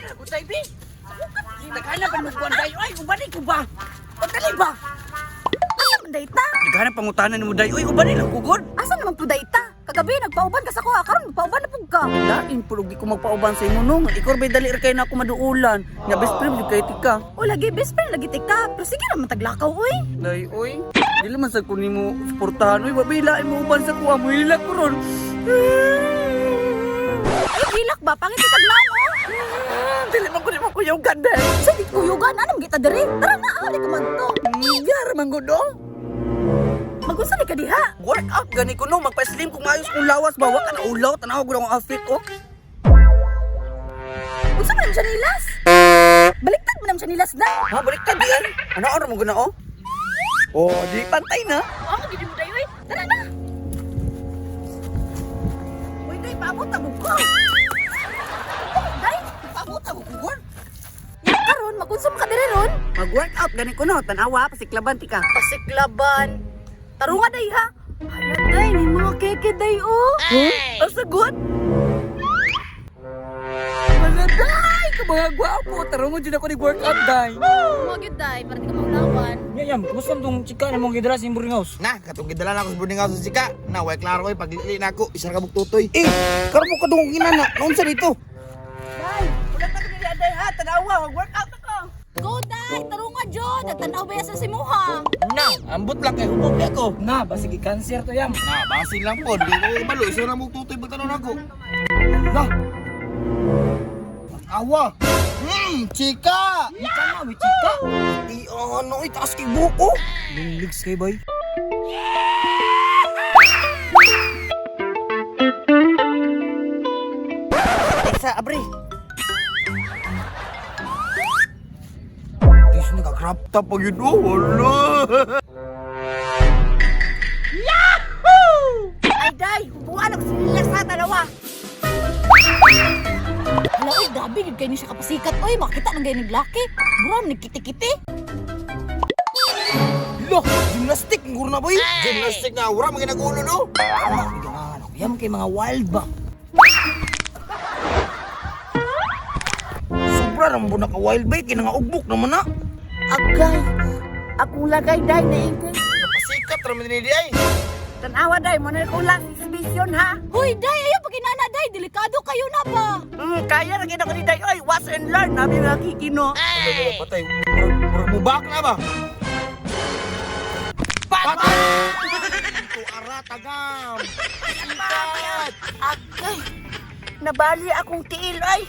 na ko tay bi. Naghanap pa mo kuan day. Oy, uban ko ba? Pagdali ba? Asa man day ta? Naghanap pangutana nimo day. Oy, uban lang ko gud. Asa naman po day ta? Kagabi nagpauban ka sa kuha, karon magpauban na pud ka. Lain pud ko magpauban sa imo no. Ikaw bay dali ra kay na ako maduulan. Nga best friend jud kay tika. O lagi best friend lagi tika, pero sige naman taglakaw oy. Day oy. Dili man sa ko nimo suportahan oy, wa bay lain mo uban sa kuha mo hilak ko ron. Ay hilak ba pangit taglaw oh. Dili man ko nimo kuyugan day. Sa di kuyugan anong gita diri? Tara na, ah, di ka magto. Yara man gud oh. Magunsa ni ka diha? Workout gani ko no, magpa-slim kung maayos kong lawas ba, wa ka na ulaw, tanaw gud akong outfit oh. Unsa man ang sanilas? Baliktad man ang sanilas na. Ha, baliktad di ay. Ano ano mo guna oh? Oh, di pantay na. Ang gidi mo dayoy. Tara na. Uy, day paabot abo ko. Day, Paabot abo ko gud. nya karon magunsa man ka diri ron? Mag-workout gani ko no, tanawa pasiklaban ti ka. Pasiklaban. Tarunga day ha. Hala day, may mga keke day oh. Huh? Ang sagot? Wala day, ka mga gwapo. Tarungo dyan ako ni workout day. Mga gyud day, para di ka maulawan. Nya yam, kumusta tong chika na mong gidala sa boarding house? Na, katong gidala na ako sa boarding house sa sika. Na, way klaro koy paglili na ako, isa ra ka buktutoy. Eh, karon mo kadungog ginana. Noon sa dito? Day, Wala ta kini day ha, tanawa, mag-workout ako. go day, tarunga jud, nagtan-aw ba sa simuha? Na, ambot lang kay hubog ni ako. Na, basig i-cancer to yam. Na, basin lang po, di ko balo, isa ra buktutoy pagtanon ako. Na. Awa. Chika. Chika na, may chika. Di ano, itaas kay buko. Lunglegs kay boy. Sa abre. Di siya naka-crop top pag yun. Oh, wala. Ay day, hubuan ako sila sa tanawa. Hala oy, grabe gyud kay ni siya kapasikat oy, makita nang gayud laki. Bro, nagkiti-kiti. Lo, gymnastic nguro na boy. Gymnastic na, wala man ginagulo no. Tama, ganahan ako. Yam kay mga wild ba? Sobra naman po naka-wild bike, kinangaugbok naman na. Agay, akong lagay day na ingkay. Napasikat raman ni di ay. Tanawa day, mo na akong last exhibition ha. Hoy, day, ayaw pag inana day, delikado kayo na ba? Kaya ra gid ako ni day. Oy, watch and learn, nabi mga kikino. Ay! Patay, murag mubak na ba? Patay! Ito ara tagam. Sikat! Agay, nabali akong tiil ay.